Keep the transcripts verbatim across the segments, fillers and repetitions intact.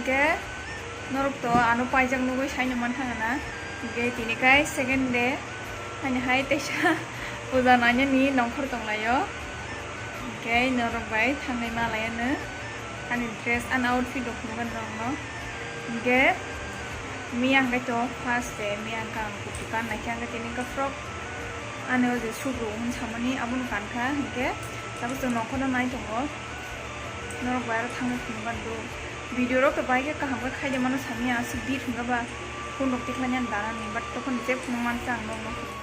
Hingke norok to ano paijak nugui saino manthang na. Hingke tini kai second day. Hani hai teisa puja nainani nongkhor tonglaio. Hingke norok bai thangnai malaiyano. Ani dress, ani outfit rok nukha norokno. Hingke miya hingke to first day, miya hingke ang kuchuk kan naikhe, hingke tini hingke frock. Ani o je subru hwn samani abono kankha, hingke tabuk chwng nongkhorno nai tongo. Norok bai aro thangna phunukha do. Video rok to bai khe kaham khe khaide mano samiya, aswk bit hwnkha ba phone rok tikhlaiya danani, but tokon je phunuk mankha ang norokno.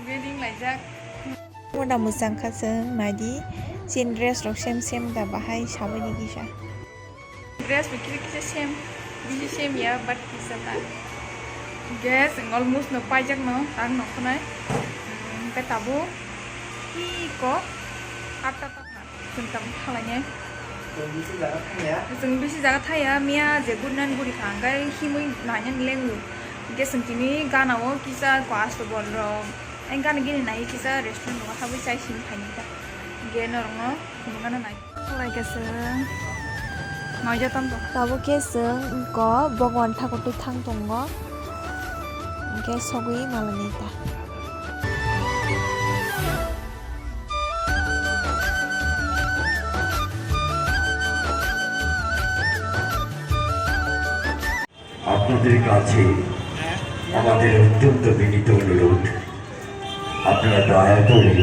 Wedding laijak. Moda mwchang kha chwng naidi, chin dress rok same same da bahai sabai ni kisa. Dress bo kisa kisa same, bisi same ya, but kisa ta. Guys, almost no paijak no, ang no khonai. Hingke tabuk iko atta ta. Chwng tabuk thalainai. Chwng bisi jaga thaya. Chwng bisi jaga thaya, miya je gurinan guri kha, hingke himui nainani lengu. Hingke chwng tini gana o kisa ko asto bol rok. Ang gana gini nai kisa restaurant rok habui chai sini phaini ta. Hingke norokno phunukgana nai. Thalaikhe chwng noida tamto. Tabuk khe chwng ko Bhagwan Thakur twi thang tongo. Hingke sogwi malani ta. আপনাদের কাছে আমাদের অত্যন্ত বিনীত অনুরোধ, আপনারা দয়া করে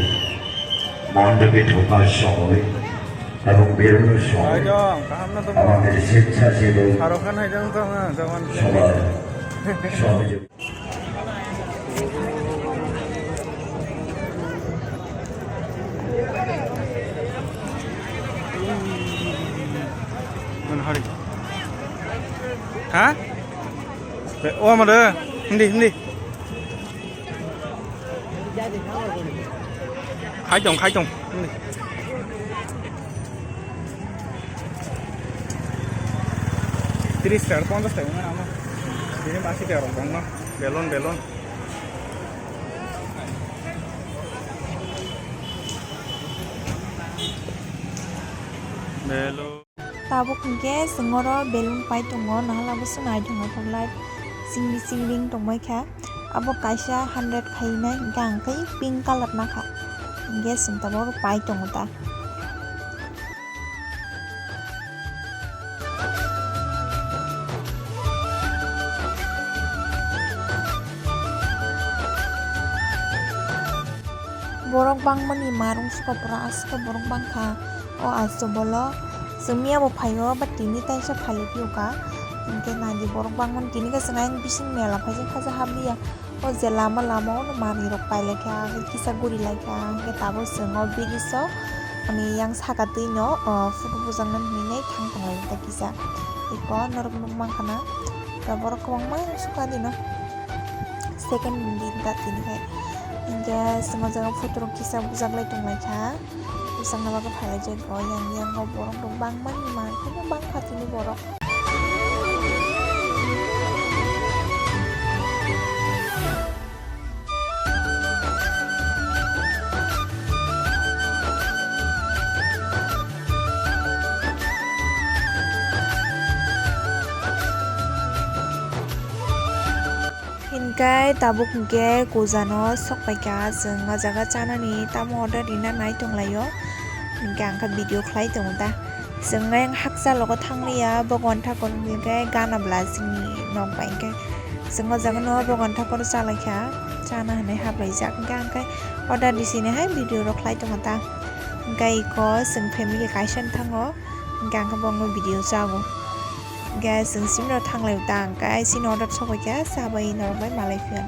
মণ্ডপে ঢোকার সময় এবং বেরোনোর সময় আমাদের স্বেচ্ছাসেবক সবার সহযোগিতা। Ha? O mada, hindi, hindi. Khai tong, khai tong. Hindi. Tris taka, ponchas taka wngmano. Bini basi taka rok tongma. Belon, belon. Belon. Tabuk hingke chwng oro belun pai tongo, nahala bo se naithok naithok light chingri chingri wng tongbai kha. Abo kaisa hundred khainai, hingke ang khe pink colour nakha, hingke chwng tabuk oro pai tongo ta. Borok bangmani marung sukha pura aswk borok bangkha o asto bolo. Chwng miya bo phaio, but tini taisa phailai phiyokha. Hinkhe naidi borok bangmani tini khe chwng ayang bising mela phaijak khaja habliya. O je lama lama o no manwi rok pailaikha, kisa gurilaikha, hinkhe tabuk chwng o bridge o ani yang saka twi no, o, photo bujaknani hinwi thang tonglai ta kisa. Eko norok nukmankha na, borok kwbangma sukha dino. Second din ta tini khai. Hinkhe chwng o jaga photo rok kisa bujaklai tonglaikha. Bwsakna bagwi phailai jai bo yang yang o borok rok bangmani man kheno bangkha tini borok. Hinkai tabuk hinkhe kujano sokpaikha, chwng o jaga chanani tamo order rina nai tonglaio, hinkhe ang khe video khlai tongo da. Chwng ayang hakcha logo thangliya, Bhagwan Thakur hinkhe gana bwla chini nok bai hinkhe chwng o jaga no Bhagwan Thakur chalaikha, chana hinwi haplaijak, hinkhe ang khe order risini hai video rok khlai tongo da. Hinkhe iko chwng family kaisa thango, hinkhe ang khe bo video chago. Guys, chwng simi no thanglai ta, guys, sini order sokoi kha, sabai norok bai malai phiya.